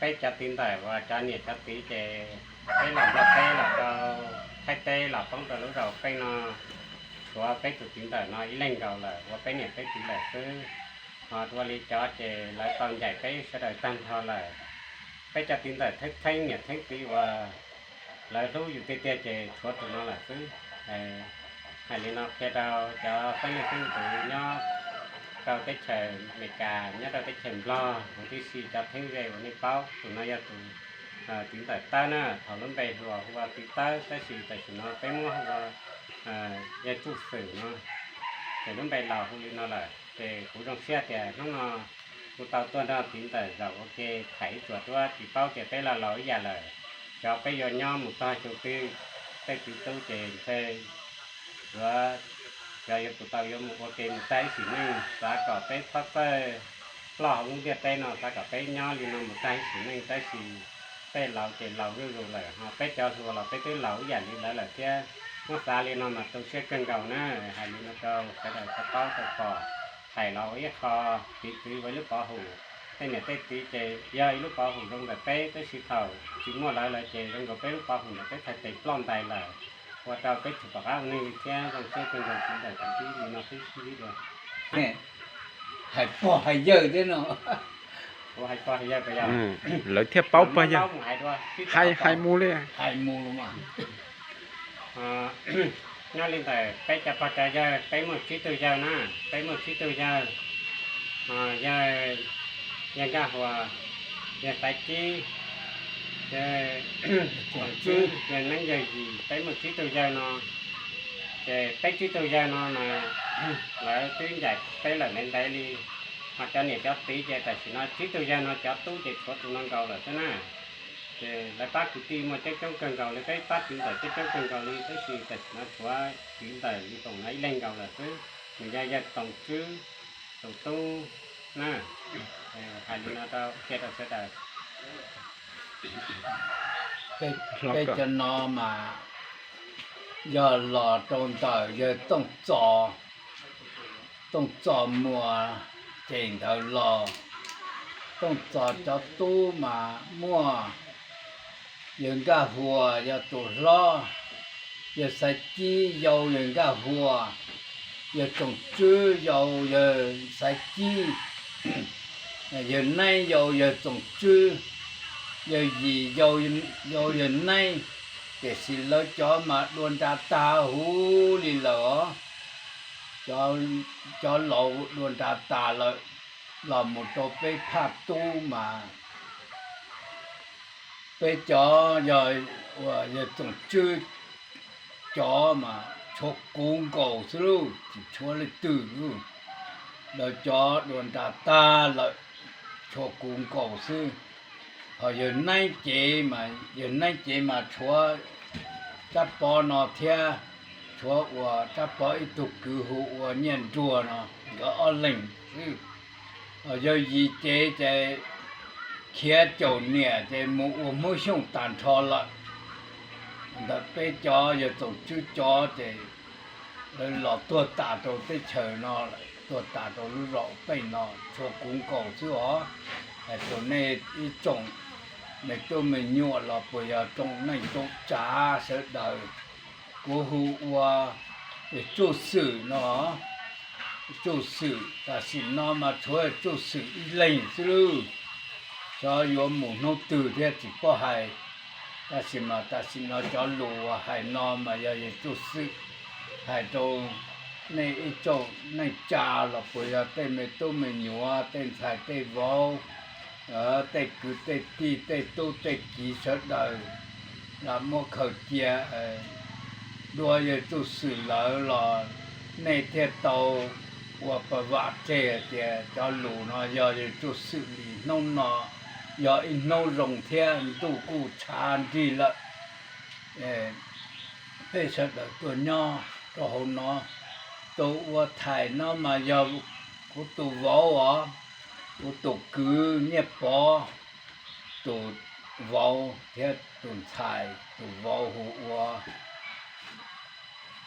Peb cov txiv ntawm uas cov niam cov txiv ces peb los Nplog teb los rau Thaib teb los poob rau lub zos Peej no, tshuav peb tus txiv ntawm no ib leeg nkaus lawm, ua peb niam peb txiv lawm xwb. Ho dua li cov ces lawv tau ncaim peb sawv daws tag nrho lawm. Peb cov txiv ntawm theeb theeb niam theeb txiv uas lawv hlub yus tiag tiag ces tshuav tus no lawm xwb. Hais li no qhia rau cov xeeb leej xeeb ntxwv nyob rau teb chaws Amelikas, nyob rau teb chaws Nplog huv tib si, cov theeb ze uas nej paub, tus no yog tus txiv ntawm Tawb na, thaum lub npe hu ua hu ua txiv Tawb, tab sis tam sim no peb muab hu ua yawg Tsuj Xwm no, ces lub npe laus hu li no lawm. Ces kuv zoo siab tias hnub no kuv tau tuaj nrog txiv ntawm zaum ua ke tham ib txuas duab, tsis paub tias peb los laus ib yam lawm, xyov peb yuav nyob mus txog xyoo twg, tej txiv tub ces ntshe yuav, xyov yuav puas tau yuav mus ua ke mus tag ib sim neej. Xav kom peb txhob txawj ploj hauv lub ntiaj teb no, xav kom peb nyob li no mus tag ib sim neej, tab sis tej laus ces laus zuj zus lawm, ho peb cov hluas los peb twb laus ib yam li lawv lawm thiab. Muab xav li no mas tu siab kawg nkaus na. Hais li no rau sawv daws tau paub tau pom, hais los ua ib qho, piv txwv ua ib lub pov hum. Tej niam tej txiv ces yog ib lub pov hum zoo ntawm peb, tab sis thaum tsis muaj lawv lawm ces zoo nkaus peb lub pov hum ntawm peb txhais tes ploj ntais lawm. Ua rau peb tsis pom qab ua neej li thiab. Zoo siab kawg nkaus txiv ntawm kwv tij li no xwb xwb dua. Hais pog hais yawg thiab no. Kuv hais pog hais yawg puas yog? Lawv thiaj paub pog yawg. Hais mus li. Hais mus mas. Nyob li ntawm peb cov pog cov yawg, peb muaj tsib tug yawg na, peb muaj tsib tug yawg. Yawg, yawg Nkaj Huas, yawg Xaiv Cib, yawg Txoom Tswb, yawg Neeb, yawg Yim, peb muaj tsib tug yawg no. Ces peb tsib tug yawg no mas lawv twb ncaim peb lawm ntev ntev li. Ho cov niam cov txiv ces tam sim no tsib tug yawg no cov tub ces tshuav tus no nkaus lawm xwb na. Ces lawv pab kwv tij muaj coob coob kawg nkaus li, peb pab txiv ntawm coob coob kawg nkaus li, tab sis tam sim no tshuav txiv ntawm li Toom no ib leeg nkaus lawm xwb. Nws yog yawg Txoom Tswb tus tub na. Hais li no rau qhia rau sawv daws. Peb cov no mas yog los rau ntawm yawg Tooj Txos, Tooj Txos Muas ces ntawd los. Tooj Txos cov tub mas muaj yawg Nkaj Huas yog tus hlob, yawg Xaiv Cib yau yawg Nkaj Huas, yawg Txoom Tswb yau yawg Xaiv Cib, yawg Neeb yau yawg Txoom Tswb, yawg Yim yau yawg Neeb. Tiam sis lawv cov mas dua nra tag huv li lawm os. Cov laus dua nra tas lawm, los mus rau peb phaj tub mas peb cov yog, uas yawg Txoom Tswb cov mas tshuav kuv nkaus xwb lauj, tsis tshuav leej twg lauj. Lawv cov dua nra tag lawm, tshuav kuv nkaus xwb. Ho yawg Neeb cev mas, yawg Neeb cev mas tshuav rab pov no thiab, tshuav uas rab pov ib tug kwv hu ua Nyiaj Nruag no, nkawd ob leeg xwb. Ho yawg Yim cev ces khiav caum niam ces mus ua Hmoob Xyooj tag nrho lawm. Ntawm peb cov yawg Txoom Tswb cov ces lawv los tuag tas rau teb chaws no lawm, tuag tas rau lub zos Peej no, tshuav kuv nkaus xwb os. Hais rau nej ib tsoom me tub me nyuam los puas yog tsoom neej tsoom tsav sawv daws, kuv hu ua Tsuj Xwm no. Tsuj Xwm tam sim no mas tshuav Tsuj Xwm ib leeg xwb lauj. Xyov yuav mus hnub twg thiab tsis paub hais. Tab sis mas tam sim no cov lus uas hais no mas yog yawg Tsuj Xwm hais rau nej ib tsoom neej tsa los puas yog tej me tub me nyuam, tej ntxhais tej vauv, tej kwv tej tij, tej tub tej kiv sawv daws, lam muab khaws cia dua yawg Tsuj Xwm lawm los nej thiaj tau ua pa vam tseg hais tias cov lus no yog yawg Tsuj Xwm li. Hnub no yog ib hnub zoo thiab ntuj kuj tshav nrig lawm. Peb sawv daws tuaj nyob rau hauv no, tus ua thaiv no mas yog kuv tus vauv os, kuv tus kwv Nyiaj Pov, tus vauv thiab tus ntxhais, tus vauv hu ua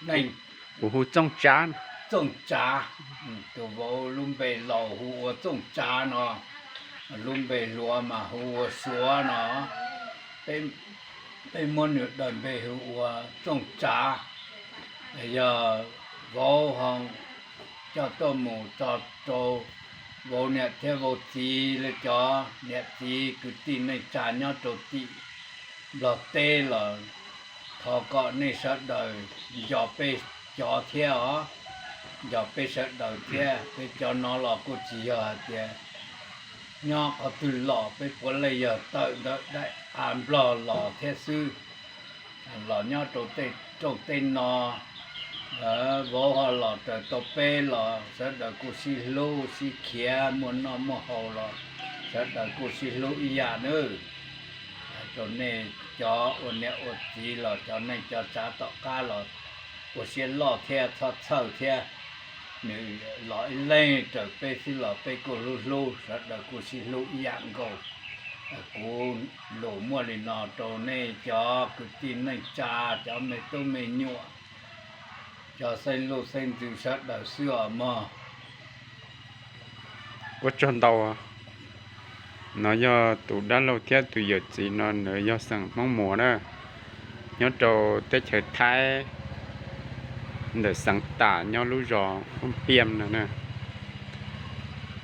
Neej, hu Txooj Tsav, Txooj Tsav, tus vauv lub npe laus hu ua Txooj Tsav no. lub npe hluas mas hu ua Suav no, peb muab nws daws npe hu ua Txooj Tsav. Yog vauv ho coj tuaj mus tso rau vauv niam thiab vauv txiv, cov niam txiv kwv tij neej tsa nyob rau tim Nplog teb los thov kom nej sawv daws nco peb cov thiab os, nco peb sawv daws thiab. Peb cov no los kuj tsis yog hais tias nyob qhov twg los, peb puav leej yog tawm ntawm daim av Nplog los thiab xwb. Los nyob rau tej rooj tej no, vauv ho los raws tau peb los sawv daws kuj sib hlub sib khiav, muaj noj muaj haus los sawv daws kuj sib hlub ib yam nawb. Rau nej cov ua niam ua txiv los cov neej cov tsav tom qab los ua siab loj thiab txhob txhawj thiab. Nws los ib leeg raws peb xwb los peb kuj hlub hlub, sawv daws kuj sib hlub ib yam nkaus. Kuv lus muaj li no rau nej cov kwv tij neej tsa, cov me tub me nyuam, cov xeeb luj xeeb ntxwv sawv daws xwb os mog. Ua tsaug ntau. No yog tus dab laug thiab tus yawm txiv no nws yog xeem Hmoob Muas na, nyob rau teb chaws Thaib, ntawm xeev Tam nyob lub zos Hmoob Piam no na.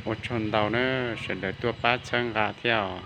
Ua tsaug ntau na, sawv daws tuaj pab txhawb nqa thiab os.